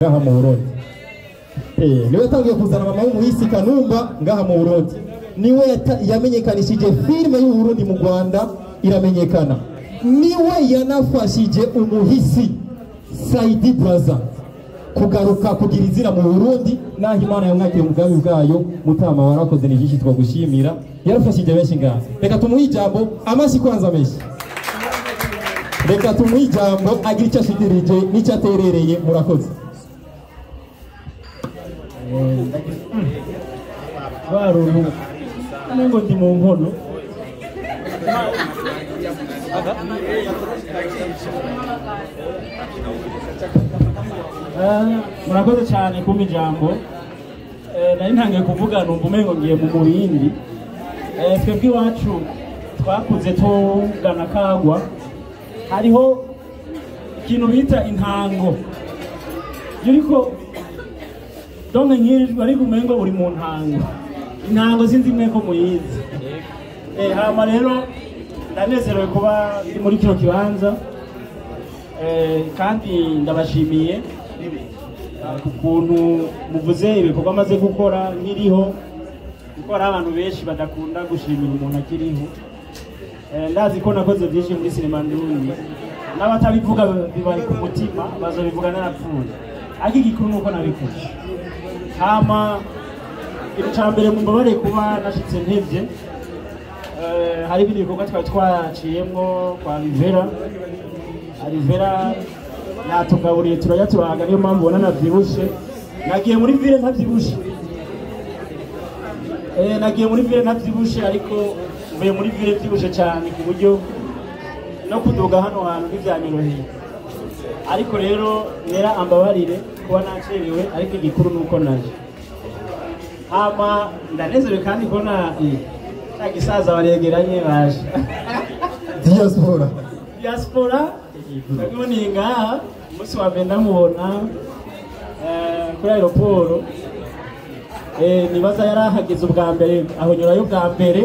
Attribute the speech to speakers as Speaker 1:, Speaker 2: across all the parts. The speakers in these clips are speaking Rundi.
Speaker 1: Ngaha mu Burundi niwe yatangiye kuzana mama w'umuhisi Kanumba ngaha mu Burundi, niwe yamenyekanishije filime y'u Burundi mu Rwanda iramenyekana, niwe yanafashije umuhisi Saidi Brazza kugaruka kugira izina mu Burundi, naho Imana yamwakiriye mu bwami bwayo. Mutama warakoze, ni byinshi twagushimira, yarafashije benshi ngaha. Reka tumuhe ijambo, amashyi kwanza menshi. Reka tumuhe ijambo agira icyo ashikirije n'icyo aterereye. Murakoze.
Speaker 2: Baruntu ngo ndi mu nkono. Murakoze cyane kumpa ijambo. Nari ntangiye kuvuga numva umengo ngiye mu mubindi. Twebwe iwacu twakuze tugana kagwa, hariho ikintu bita intango. Iyo uriko donke nkirijwe ariko umengo uri mu ntango, intango sinzi mwe ko muyizi. Hama rero ndanezerewe kuba ndi muri kino kibanza, kandi ndabashimiye ku kuntu muvuze ibikorwa amaze gukora nkiriho, kuko hari abantu benshi badakunda gushimira umuntu akiriho. Ndazi ko nakoze byinshi muri sinema ndundi, n'abatabivuga bibari ku mutima bazobivuga narapfuye, ariko igikuru nuko nabikoze. Hama ica mbere mumbabare kuba nashitse ntevye. Hari ibindi bikorwa twari twaciyemwo kwa Rivera. Rivera natugaburiye turajya turahaga, niyo mpamvu ubona navyibushe. Nagiye muri ville ntavyibushe. Nagiye muri ville ntavyibushe, ariko mvuye muri ville vyibushe cyane ku buryo no kuduga hano hantu ntivyanyoroheye. Ariko rero nera ambabarire kuba nacerewe, ariko igikuru nuko naje. Hama ndanezerewe kandi kubona cya gisaza baregeranye baje.
Speaker 1: Diaspora.
Speaker 2: Diaspora ndabiboneye ngaha umunsi wa mbere ndamubona kuri aeroport. Nibaza yarahageze ubwa mbere, ahonyurayo bwa mbere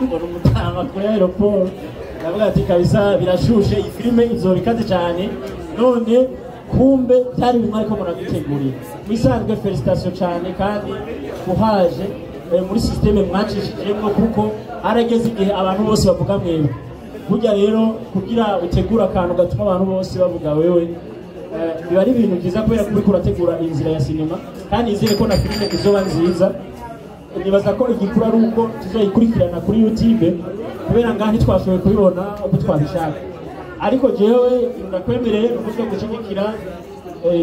Speaker 2: mbona umutama kuri aeroport, ndavuga ati kabisa birashushe, iyi filime izoba ikaze cyane. None kumbe byari bimwe ariko muradutegurira. Mwisanzwe felicitation cyane kandi kuhaje muri systeme mwacishijemwo, kuko harageze igihe abantu bose bavuga mwebwe. Burya rero kugira utegura akantu gatuma abantu bose bavuga wewe, biba ari ibintu byiza kubera ko uriko urategura inzira ya sinema, kandi nizere ko na filime izoba nziza. Nibaza ko igikuru ari uko tuzoyikurikirana kuri YouTube, kubera ngaha ntitwashoboye kubibona uko twabishaka. Ariko jewe ndakwemereye nuko gushigikira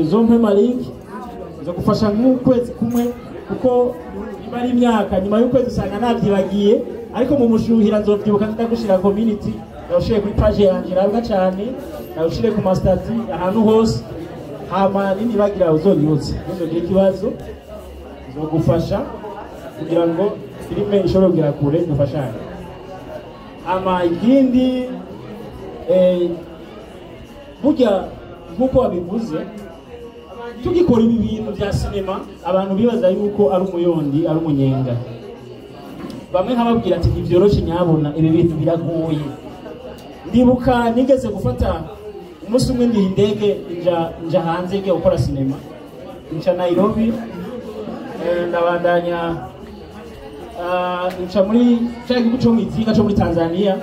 Speaker 2: zo mpema link zo gufasha nk'ukwezi kumwe, kuko niba ari imyaka nyuma y'ukwezi usanga navyibagiye, ariko mu mushuhira nzovyibuka ndagushira community, ndawushire kuri page yanje irabwa cyane, ndawushire ku mastati ahantu hose. Hama ninibagira uzonyibutse, ntuzogira ikibazo, nzogufasha kugira ngo filime ishobore kugera kure, dufashanye. Hama ikindi, burya nk'uko wabivuze, tugikora ibi bintu bya sinema abantu bibaza yuko ari umuyondi, ari umunyenga. Bamwe nkababwira ati ntibyoroshe nyabona, ibi bintu biragoye. Ndibuka nigeze gufata umunsi umwe ndiha indege nja hanze ngiye gukora sinema, nca Nairobi, ndabandanya nca muri cya gihugu cyo mw'izinga cyo muri Tanzania,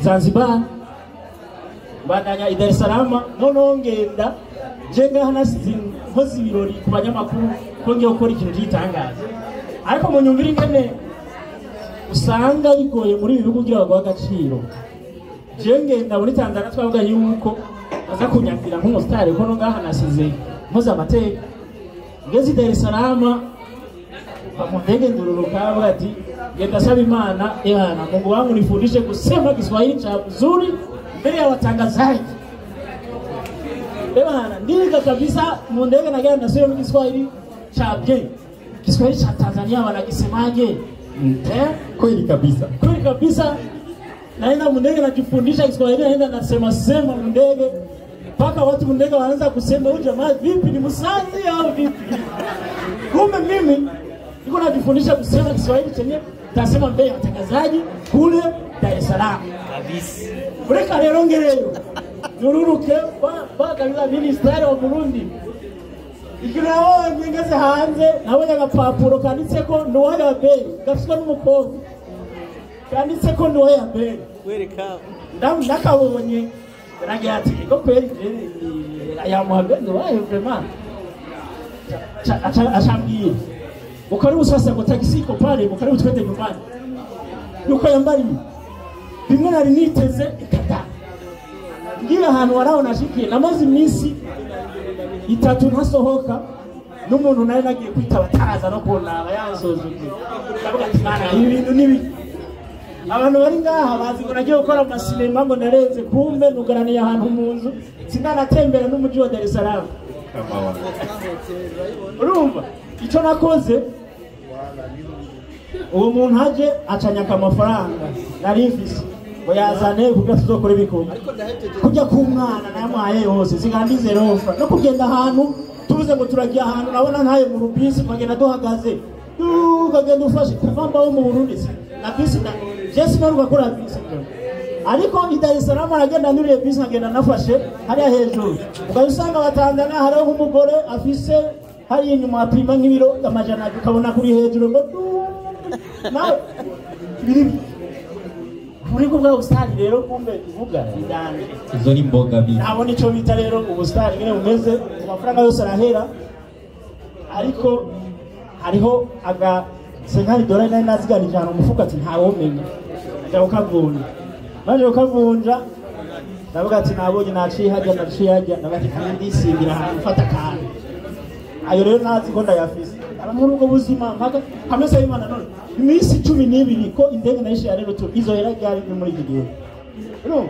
Speaker 2: Zanzibar, mbandanya i Dar es Salaam. Noneho ngenda je ngaha nasize nkoze ibirori ku banyamakuru ko ngiye gukora ikintu cy'itangaza, ariko mu nyumvire ingene usanga bigoye muri ibi bihugu kugira baguhe agaciro. Je ngenda muri Tanzania twavuga yuko baza kunyakira nk'umusitari, kuko no ngaha nasize nkoze amateka. Ngeze i Dar es Salaam mu ndege ndururuka, bavuga ati genda saba Imana, Ehana Mungu wangu nifundishe kusema Kiswahili cha mzuri mbele ya watangazaji. Ebana ndiga kabisa mu ndege nagenda nasema Kiswahili cha bien. Kiswahili cha Tanzania wanakisemaje?
Speaker 1: Kweli kabisa.
Speaker 2: Kweli kabisa. Naenda mu ndege najifundisha Kiswahili, naenda nasema sema mu ndege mpaka watu mu ndege wanaanza kusema huyu jamaa vipi, ni msazi au vipi? Kumbe mimi niko najifundisha kusema Kiswahili chenye tasema mbele ya watangazaji kule Dar es Salaam. Kabisa. Reka rero ngereyo. Nururuke bagabiza ministeri wa Burundi. Ikintu nabonye ngeze hanze, nabonye agapapuro kanditseko Nduwayo Abel, gafitwe n'umukobwa, kanditseko Nduwayo Abel. Ndakabonye nagira ati ko kweri ya Mohamed Nduwayo vraiment. Acambwiye ngo karibu sasa, ngo taxi iko pale, ngo karibu twende nyumbani. Nuko yambariye bimwe nari niteze ikata ngira ahantu waraho nashikiye. Namaze iminsi 3 ntasohoka, n'umuntu nari nagiye kwitaba ataraza no kunaba yansuzuguye. Ndavuga ati mana, ibi bintu ni abantu bari ngaha bazi ngo nagiye gukora amasinema ngo narenze, kumbe nugaraniye ahantu mu nzu, sinanatembera n'umuji wa Dar es Salaam. Urumva icyo nakoze, uwo muntu aje acanyaka amafaranga nari mfise ngo yazane kugira tuzokore ibikorwa. Kujya ku mwana nayamuhaye yose, zigandi zerofa no kugenda ahantu tuvuze ngo turagiye ahantu, nabona ntayo mu rubisi, tukagenda duhagaze, ukagenda ufashe kuva mbaho mu Burundi na bisi na je simaruka kora bisi, ariko i Dar es Salaam aragenda nuriye bisi nkagenda nafashe hariya hejuru, ukabisanga abatanzania hariho nk'umugore afise hariya inyuma apima nk'ibiro 200, ukabona kuri hejuru ngo nawe biri muri kubwa ubusitani. Rero kumbe ivuga indanje
Speaker 1: izo ni imbogamizi.
Speaker 2: Nabona ico bita rero ubusitani ngene bumeze, amafaranga yose arahera, ariko hariho aga senkari dolari nari naziganije ahantu mu mufuka, ati ntawomenya, njya kukavunja. Maze kukavunja ndavuga ati nabonye naciye hajya, naciye hajya, ndavuga ati kandi ndisimbira ahantu mfata akantu. Ayo rero ntazi ko ndayafise. Aba muri ubwo buzima mpaka hamwe se Imana none iminsi 12 ko indege nayishe ya rero izo hera ryari muri iki gihe. Urumva?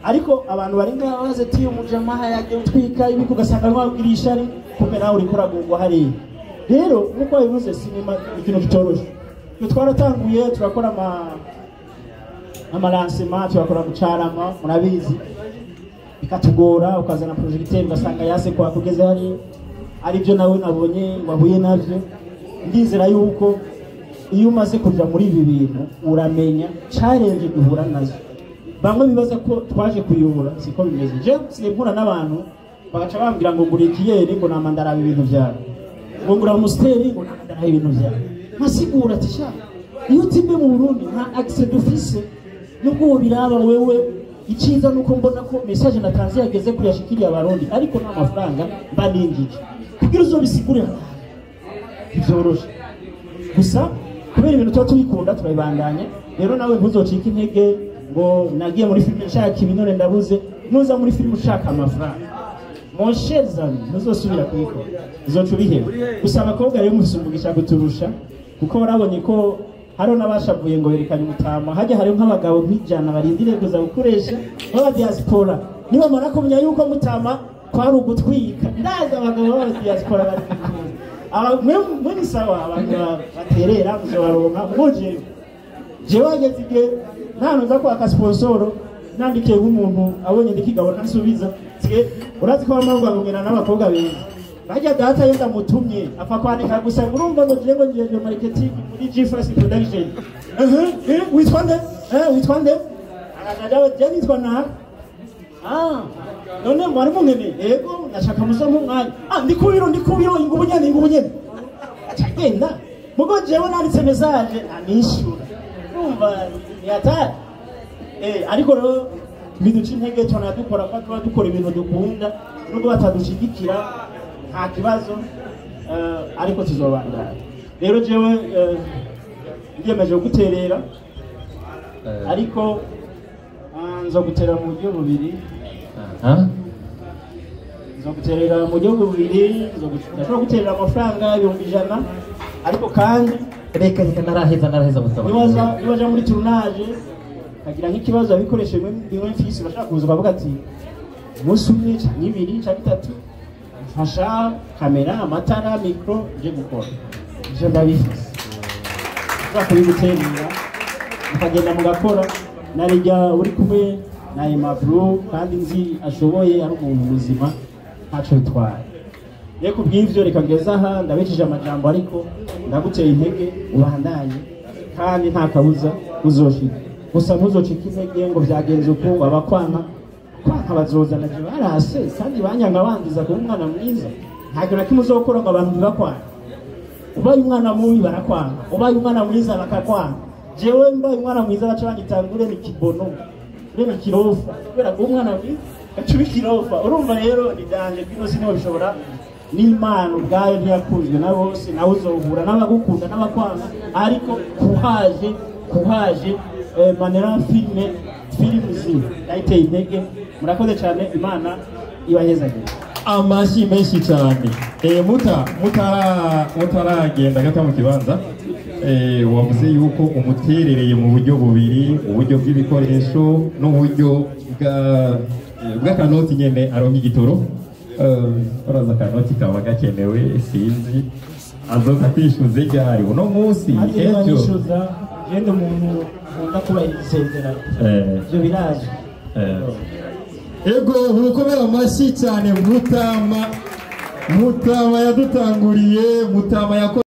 Speaker 2: Ariko abantu bari ngaha baze ati umujamaha yagiye utwika ibi, ugasanga wabwirisha ari kumbe nawe uriko uragungwa hariya. Rero nkuko babivuze, sinema ikintu kitoroshe. Twe twaratanguye turakora amalancement, turakora mu Carama, murabizi, bikatugora, ukazana projecteur ugasanga yase kwa kugeza hari aribyo nawe nabonye wahuye navyo. Ndizera yuko iyo umaze kuja muri ibi bintu uramenya challenge duhura nazo. Bamwe bibaza ko twaje kuyobora, siko bimeze. Je sinkura n'abantu bagaca bambwira ngo ngura ikiyeri ngo namandara ibintu byawe, ngo ngura musteri ngo namandara ibintu byawe. Nkasigura ati sha iyo utimbe mu Burundi nta accès dufise, nubwo biraba wewe icyiza nuko mbona ko message natanze yageze kuri yashikiriye abarundi, ariko nta mafaranga mba ninjije kugira uzobisigure ivyoroshe. Gusa kubera ibintu tuba tubikunda turabibandanya. Rero nawe ntuzocike intege ngo nagiye muri filime nshaka ibinone ndabuze. Nuza muri filime ushaka amafaranga, mon cher ami, ntuzosubira kuyikora, uzoca ubiheba. Gusa abakobwa rero mufise umugisha guturusha, kuko barabonye ko hariho n'abashavuye ngo berekanye umutama. Hajya hariho nk'abagabo nk'ijana barindiriye kuza gukoresha b'aba diaspora, nibamara kumenya yuko mutama kwari ugutwika. Ndazi abagabo b'aba diaspora bari kuza mwe ni sawa, abantu baterera muzobaronka muje. Jewe hageze igihe nta nza kwaka sponsoro, nandikiye nk'umuntu abonye ndikigabo ntasubiza. Urazi ko bamwe bavuga ngo n'abakobwa beza bajya data yo ndamutumye apfa kwandika gusa, urumva ngo ngiye ngo ngiye marketing muri G First Production. Witwa nde? Witwa nde? Akaja je nitwa na none mwari munkeneye? Yego nashaka muzo mwanya. Ndikubiro ndikubiro ingubu nyene ingubu nyene. Acagenda mugo jewe nanditse message anishura. Urumva yatari. Ariko rero biduca intege tona dukora ko tuba dukora ibintu dukunda, nubwo batadushigikira nta kibazo, ariko tuzobandanya. Rero jewe ndiyemeje guterera, ariko nzogutera mu buryo bubiri. Nzoguterera mu buryo bubiri, ndashobora guterera amafaranga 100,000, ariko kandi
Speaker 1: reka reka naraheza musaba.
Speaker 2: Niwaza muri tournage kagira nk'ikibazo abikoresha bimwe mfise, urashaka kuza ukavuga ati umunsi umwe canke ibiri canke itatu mfasha kamera, amatara, mikro nje gukora ivyo ndabifise, ushobora kubiguterera mukagenda mugakora. Narijya uri kumwe na Aimable kandi nzi ashoboye, ari umuntu muzima ntaco bitwaye. Rero kubw'ivyo reka ngeze aha, ndabicishije amajambo, ariko ndaguteye intege ubandanye kandi nta kabuza uzoshika. Gusa ntuzocike intege ngo vyagenze uku, abakwanka Kwanka bazozana je barase kandi banyanga bangiza kuba umwana mwiza. Nta kintu na kimwe uzokora ngo abantu ntibakwanga. Ubaye umwana mubi barakwanga, ubaye umwana mwiza bakakwanga. Jewe mbaye umwana mwiza baca banyitangure ni kibono, ure ni kirofa, kubera ko umwana mwiza gaca uba ikirofa. Urumva rero ni danger kwino si niho bishobora. N'Imana ubwayo ntiyakunzwe na bose, nawe uzohura n'abagukunda n'abakwanga, ariko kuhaje Manera filime ndayiteye intege. Murakoze cyane, Imana ibahezagire.
Speaker 1: Amashyi menshi cyane. Mutaragenda gato mu kibanza, wavuze yuko umuterereye mu buryo bubiri, uburyo bw'ibikoresho n'uburyo bw'akanoti nyene aronka igitoro. Uraza akanoti kaba gakenewe, sinzi azoza kwishyuza ryari uno munsi ejo.
Speaker 2: Ejo genda umuntu akunda kubahiriza isezerano, ibyo biraje.
Speaker 1: Ego, mukomere amashyi cyane Mutama. Mutama yadutanguriye, Mutama yakoze.